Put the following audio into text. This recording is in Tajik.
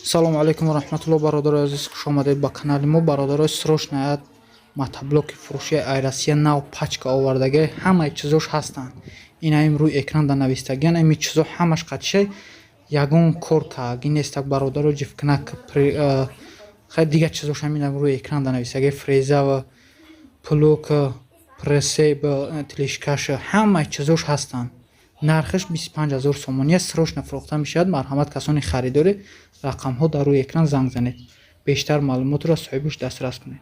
Салому алайкум ва раҳматулло, бародарои азиз, хуш омадед ба канали мо. Бародарои, срочно як мотоблоки фурӯшии ай Россия нав пачка овардаги, ҳамаи чизош ҳастанд. Ина им рӯи экран да навистагиан, ими чизо ҳамаш қатишай, ягон кор кааги нестак, бародаро. Ҷифкнак, хай, дигар чизош ҳамина рӯи экран да навистаги: фреза ва плуг, прицеп, тележкаш, ҳамаи чизош ҳастанд. Нархаш 25 000 сомонӣ аст, срочно фурӯхта мешавад. Марҳамат, касоне харидоред, рақамҳо дар рӯи экран, занг занед, бештар маълумотро аз соҳибаш дастрас кунед.